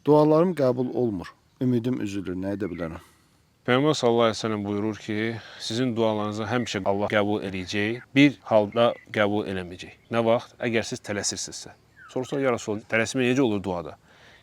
Dualarım qəbul olmur. Ümidim üzülür. Nə edə bilərəm? Peyğəmbər sallallahu əleyhi və səlləm buyurur ki, sizin dualarınızı həmişə Allah qəbul eləyəcək, bir halda qəbul eləməyəcək. Nə vaxt? Əgər siz tələsirsinizsə. Soruşsa ya Rasulullah, tələsmə necə olur duada?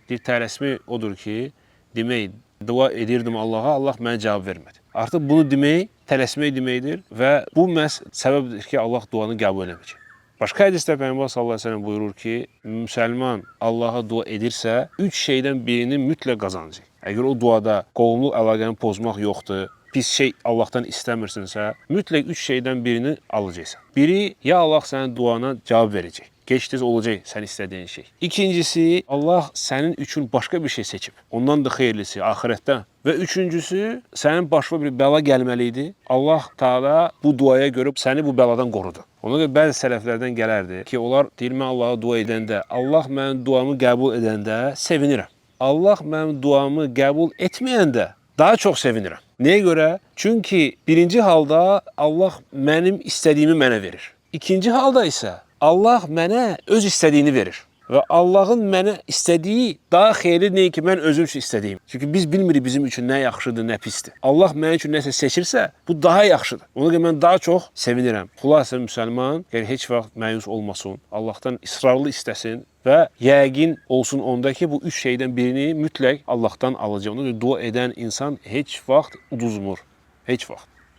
Deyir, tələsmə odur ki, demək, dua edirdim Allaha, Allah mənə cavab vermədi. Artıq bunu demək tələsmək deməkdir və bu məhz səbəbdir ki, Allah duanı qəbul eləməyəcək. Başqa hədisdə Peyğəmbər sallallahu əleyhi və səlləm buyurur ki, müsəlman Allaha dua edirsə, üç şeydən birini mütləq qazanacaq. Əgər o duada qohumluq əlaqəni pozmaq yoxdur, pis şey Allahdan istəmirsinsə, mütləq üç şeydən birini alacaqsan. Biri, ya Allah sənin duana cavab verəcək. Gec-tez olacaq sən istədiyin şey. İkincisi, Allah sənin üçün başqa bir şey seçib. Ondan da xeyirlisi axirətdə. Və üçüncüsü, sənin başına bir bəla gəlməli idi. Allah Taala bu duaya görə səni bu bəladan qorudu. Ona görə bəzi sələflərdən gələrdi ki, onlar deyir mən Allaha dua edəndə, Allah mənim duamı qəbul edəndə sevinirəm. Allah mənim duamı qəbul etməyəndə daha çox sevinirəm. Nəyə görə? Çünki birinci halda Allah mənim istədiyimi mənə verir. İkinci halda isə Allah mənə öz istədiyini verir. Və Allahın mənə istədiyi daha xeyirli nəinki mən özüm üçün istədiyim. Çünki biz bilmirik bizim üçün nə yaxşıdır, nə pisdir. Allah mənim üçün nəsə seçirsə, bu daha yaxşıdır. Ona görə mən daha çox sevinirəm. Xülasə müsəlman gərək heç vaxt məyus olmasın. Allahdan israrlı istəsin və yəqin olsun onda ki, bu üç şeydən birini mütləq Allahdan alacaq. Ona görə dua edən insan heç vaxt uduzmur. Heç vaxt.